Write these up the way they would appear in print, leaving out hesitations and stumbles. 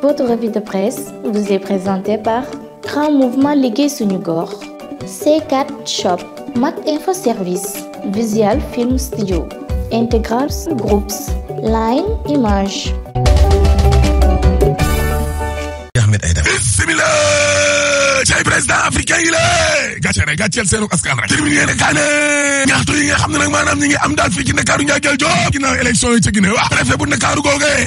Votre revue de presse vous est présentée par Grand Mouvement Liggéey Suñu Gox, C4 Shop, Mac Info Service, Visual Film Studio, Integral Groups, Line Image. cay président africain yi la gàcceel seenu askan rek terminé ne kaa ne ñaxtu yi nga xam ne nag maanaam ñi ngi am daal fii ci Ndakaaru njaajël Joob ginnaaw élection yi ca Guinée wax préfet bu Ndakaaru googee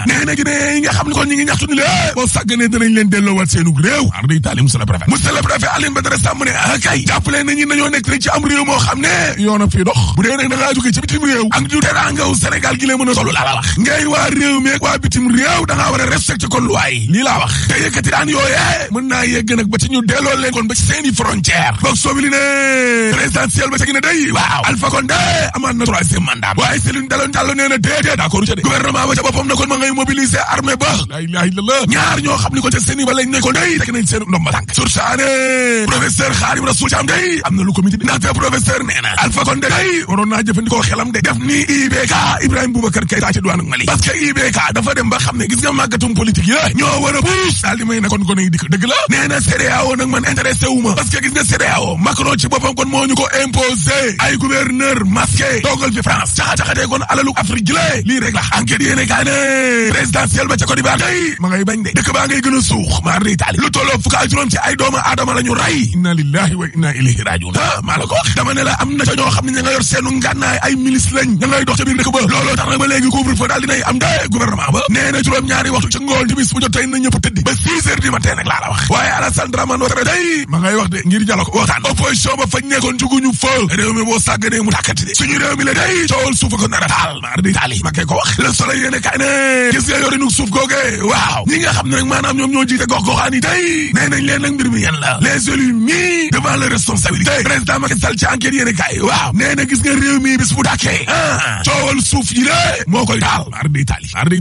nee na Guinée yi nga xam ne kon ñi ngi ñaxtu ni la boo sàgganee danañ leen delloowaat seenu réew ar day taali monsieur le préfet Alioune Badara Samb ne kay jàppale nañu nañoo nekk rek ci am réew moo xam ne yoona fii dox bu dee nag da ngaa jóge ci bitim réew ak du teraangaw Sénégal gi la mën a solo laa la wax ngay waa réew mi ak waa bitim réew da ngaa war a respecté kon luwaay lii laa wax te yëkkati daan yooyee mën naa yegg nag ba ci ñu delloo leen kon ba ci seeni frontière boog soobi li ne présidentielle ba ca Guinée day waaw Alpha Condé amaat na troisième mandat waaye Cellou Dalein Diallo nee na déedéet d'accord ca de gouvernement ba ca boppam na kon ma ngay mobiliser armée ba la ilaha illallah ñaar ñoo xam ni ko ca seeni ba lañ ne ko day teg nañ seen ndomba tànk sursaane professeur Khadim Rassoul Thiam day am na lu comité bi ndaxte professeur nee na Alpha Condé day waroon naa jëfandikoo xelam de def ni IBK Ibrahima Boubacar Keïta ci douane ak Mali parce que IBK dafa dem ba xam ne gis nga màggatum politique yi ñoo war a puus daal di may ne kon yi dikk dëgg la nee na CEDEAO nag man intéressé wu ma parce que gis nga CEDEAO Macron ci boppam kon moo ñu ko imposé ay gouverneur masqué toogal fi France caxa-caxatee kon alalu Afrique gi la lii rek la enquête yéene kaa ne présidentielle ba ca Côte d'Ivoire day ma ngay bañ de dëkk baa ngay gën a suux maar di Italie lu tolloo fukk ak juróom ci ay doomu aadama la ñu rey inna lillahi wa inna ilayhi rajiun maa la ko wax dama ne la am na ca ñoo xam ne ña nga yor seenu ngànnaay ay milice lañ ña ngay dox ca biir dëkk ba looloo tax nag ba léegi couvre-feu daal dinay am de gouvernement ba nee na juróom-ñaari waxtu ci ngoon ci bis bu jot tey na ñëpp tëddi ba 6 heures du matin nag laa la wax waaye Alassane Dramane Ouattara day ma ngay wax de ngir jàll ko waxtaan opposition ba fañ nekkoon juguñu fa réew mi boo sàgganee mu tàkkati de suñu réew mi la day coowal suufa ko nar a taal maar di taali ma koy ko wax Le Soleil yéene kay ne gis nga yorinu suuf googe waaw ñi nga xam ne nag maanaam ñoom ñoo jiite gox-goxaan yi day nee nañ leen nag mbir mi yan la les élus mis devant leur responsabilité président Macky Sall ci enquête yéene kay waaw nee na gis nga réew mi bis bu dàkkee coowal suuf yi la moo koy taal maar di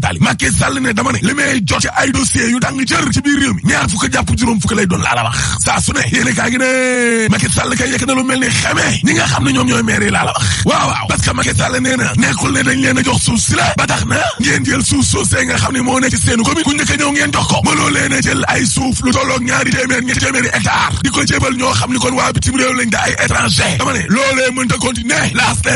taali Macky Sall ne dama ne li may jot ci ay dossiers yu dang jër ci biir réew mi ñaar fukk jàpp juróom fukk lay doon laa la wax saa su ne yéene kaa gi ne Macky Sall kay yekk na lu mel ni xamee ñi nga xam ne ñoom ñooy maire yi laa la wax waaw parce que Macky Sall nee na nekkul ne dañ leen a jox suuf si la ba tax na ngeen jël suuf soosee nga xam ne moo nekk ci seenu commune ku njëkk a ñëw ngeen jox ko mënoo leen a jël ay suuf lu tolloog ñaari téeméer ñetti téeméeri hectare di ko jébal ñoo xam ni kon waa bitim réew lañ da ay étranger dama ne loolee mënta continuer laaste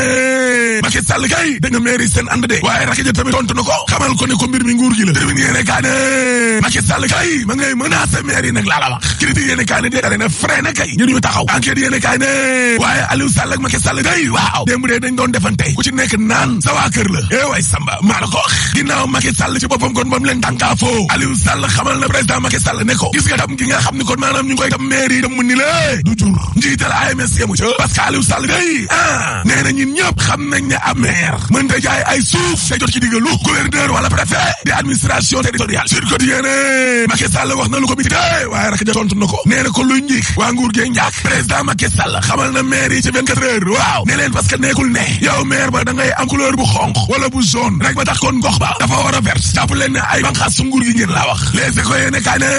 Macky Sall kay da nga maire yi seen ànd de waaye rakk ja tamit tontu na ko xamal ko ne ko mbir mi nguur gi la termine yéene kaa ne Macky Sall kay ma ngay menacer maire yi nag laa la wax critique yéene kaa ne dee na freiné kay ngir ñu taxaw enquête yéene kaa ne waaye Aliou Sall ak Macky Sall kay waaw démb dee dañ doon defante ku ci nekk naan sa waa kër la way Samba maa la ko wax ginnaaw Macky Sall ci boppam kon bam leen tànkaafoo Aliou Sall xamal na président Macky Sall ne ko gis nga tam gi nga xam ni kon maanaam ñu ngi koy tam maire yi dem ni la du jur njiital AMS yemu ca parce que Aliou Sall day nee na ñun ñëpp xam nañ ne am maire mën ta jaay ay suuf te jot ci diggalu gouverneur wala préfet di administration territoriale sur quotidien Macky Sall wax na lu ko miti waaye rek ja tontu na ko nee na ko luy njiik waa nguur gee njaak président Macky Sall xamal na maire yi ci 24 heures waaw ne leen parce que nekkul ne yow maire ba da ngay am couleur bu xonq wala bu jaune rek ba tax kon gox ba dafa war a vert jàpp leen ne ay banqaas su nguur gi ngeen laa wax les écoles yéene kaay ne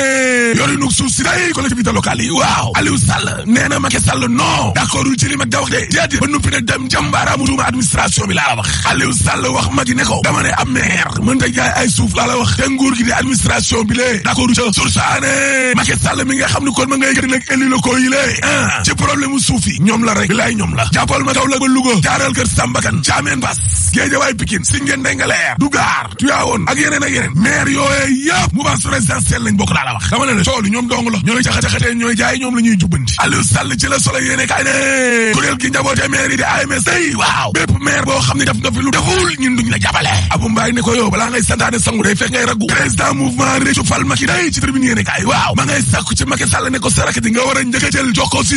yorinu suuf si day collectivité locale yi waaw Aliou Sall nee na Macky Sall non d'accordul ci li mag da wax de déedéet ba nuppi ne dem jàmbaaraamu tuuma administration bi laa la wax Aliou Sall wax Macky ne ko dama ne am maire mën ta jaay ay suuf laa la wax te nguur gi di administration bi lee d'accordu ca sursaane Macky Sall mi nga xam ne kon ma ngay gëri nag élus locaux yi lee ci problème mu suuf yi ñoom la rek bilaay ñoom la jàppal ma Kaolack ba Louga jaaral kër Sambakan Thiamène Bass Guédiawaye Pikine Sindian Ndingler Dougar Tivaouane ak yeneen maire yooye yëpp mouvance présidentielle lañ bokk laa la wax dama ne la coolu ñoom dong la ñooy caxate-caxatee ñooy jaay ñoom la ñuy jubbanti Aliou Sall ci la Soleil yéene kaay ne kuréel gi njabootee maire yi di AMS day waaw bépp maire boo xam ne def nga fi lu deful ñun duñ la jàppale Abou Mbaye ne ko yow balaa ngay santaane sangu day fekk ngay raggu président mouvement Réccu Fal Macky day ci tribune yéene kaay waaw ma ngay sàkku ci Macky Sall ne ko sarak di nga war a njëkk a jël jox ko si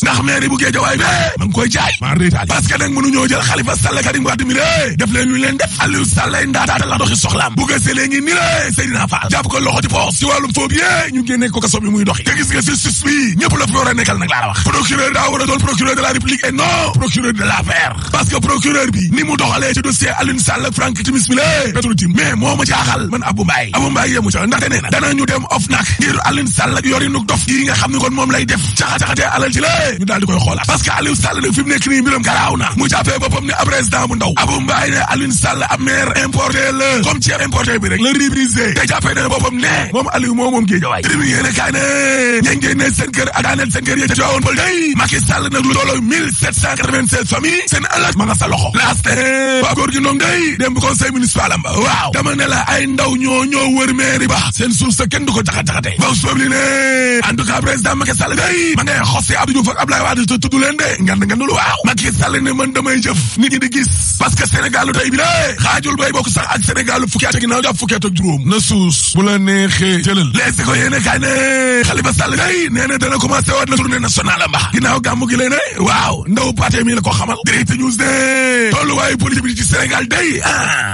ndax maire bu Guédiawaye be ma ngi koy jaay maa reetaali parce que nag mënuñoo jël Khalifa Sall Karim Wade mi de def leen lu leen def Aliou Sall ay ndaataata la doxi soxlaam bu gëstee léegi ni la Seydina Fall jàpp ko loxo ci poos ci wàllum phobie ñu génne ko kaso bi muy doxi te gis nga justice bi ñëpp la fi war a nekkal nag laa la wax procureur daa war a doon procureur de la République et non procureur de l'affaire parce que procureur bi ni mu doxalee ci dossier Aliou Sall ak Franck Timis mi la Petro-Tim mais moo ma jaaxal man Abou Mbaye yemu ca ndaxte nee na danañu dem OFNAC ngir Aliou Sall ak yorinu dof yi nga xam ne kon moom lay def caxat-caxatee alal ci la ñu daal di koy xoolaat parce que Aliou Sall nag fi mu nekk nii mbiram garaaw na mu jàppee boppam ne ab président bu ndaw Abou Mbaye ne Aliou Sall ab maire importé la comme ceeb importé bi rek la riz brisé te jàppee ne boppam ne moom Aliou moom Guédiawaye tribune yéene kaay ne ña ngeen seen kër ak daaneel seen kër yi ca Tivaouane Peulh day Macky Sall nag lu tolloo 1796 famille seen ëllëg ma nga sa loxo laaste waa góor gi noom day dem bu conseil municipal am ba waaw dama ne la ay ndaw ñoo wër mairie ba seen suuf sa kenn du ko jaxat-jaxate Vox Populi ne en tout cas président Macky Sall day ma ngay xosi Abdou Diouf ak Abdoulaye Wade te tudd leen de ngandulu waaw Macky Sall ne man damay jëf nit ñi di gis parce que Sénégal tey bi de xaajul bay bokk sax ak Sénégal fukki at ginnaaw jàpp fukki at ak juróom na suus bu la neexee jëlal lees ko yéene kaay ne Khalifa Sall day nee na dana commencé waat na tournée nationale a mbax ginnaaw gàmmu gi lee ne waaw ndaw parti mi la ko xamal Direct News de tolluwaayu politique bi ci Sénégal day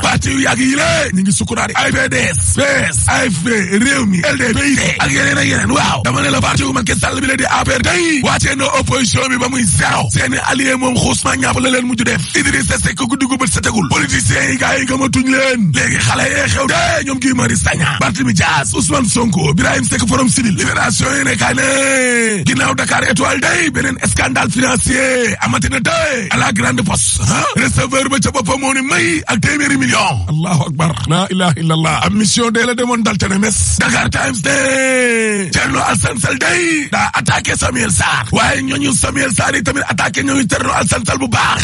parti yu yàgg yi la ñu ngi sukkuraat AFDS PS AFP Rewmi LD PIT ak yeneen waaw dama ne la parti yu Macky Sall bi la di APR day wàccee na opposition bi ba muy zéro seeni allié moom xuusma ñàpp la leen mujj def Idrissa Seck guddi gu bët setegul politiciens yi gars yi gëmatuñ leen léegi xale yee xew de ñoom Guy Marius Sagna Barthélémy Dias Ousmane Sonko Birahim Seck Forum Civil Libération yi ne kaay ne ginnaaw Dakar Étoile day beneen scandale financier amatina day à la grande poste receveur ba ca boppam moo ni may ak téeméeri million allahu akbar la ilaha illallah am mission de la demoon dal tene mes Dakar Times de Thierno Alassane Sall day daa attaqué Samuel Sarr waaye ñooñu Samuel Sarr yi tamit attaqué ñooñu Thierno Alassane Sall bu baax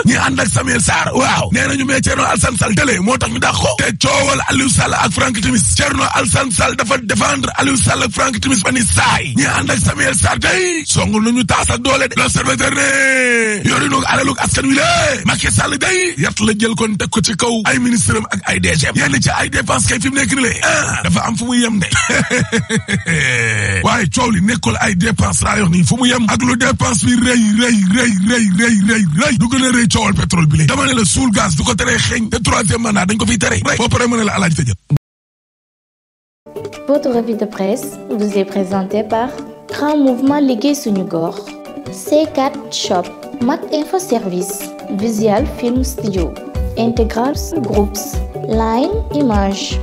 ñi ànd ak Samuel Sarr waaw nee nañu mais Thierno Alassane Sall télé moo tax ñu dàq ko te coowal Aliou Sall ak Franck Timis Thierno Alassane Sall dafa défendre Aliou Sall ak Franck Timis ba ni saay ñi ànd ak Samuel Sarr day songul nañu taas ak doole de l'Observateur ne yori noog alalug askan wi la Macky Sall day yat la jël kon teg ko ci kaw ay ministre am ak ay DG yenn ci ay dépense kay fi mu nekk ni le dafa am fu muy yem de waaye coow li nekkul ay dépense laa yox nii fu mu yem ak lu dépense bi rëy du gën a rëy coowal pétrole bi dama ne la suul gaz du ko teree xeeñ te troisième mandat dañ ko fiy tere boo paree mën ne la alaaji tëjal. Votre revue de presse vous est présentée par Grand Mouvement Liggéey Suñu Gox C4 Shop Mac Info Service Visual Film Studio Integral Groups Line Image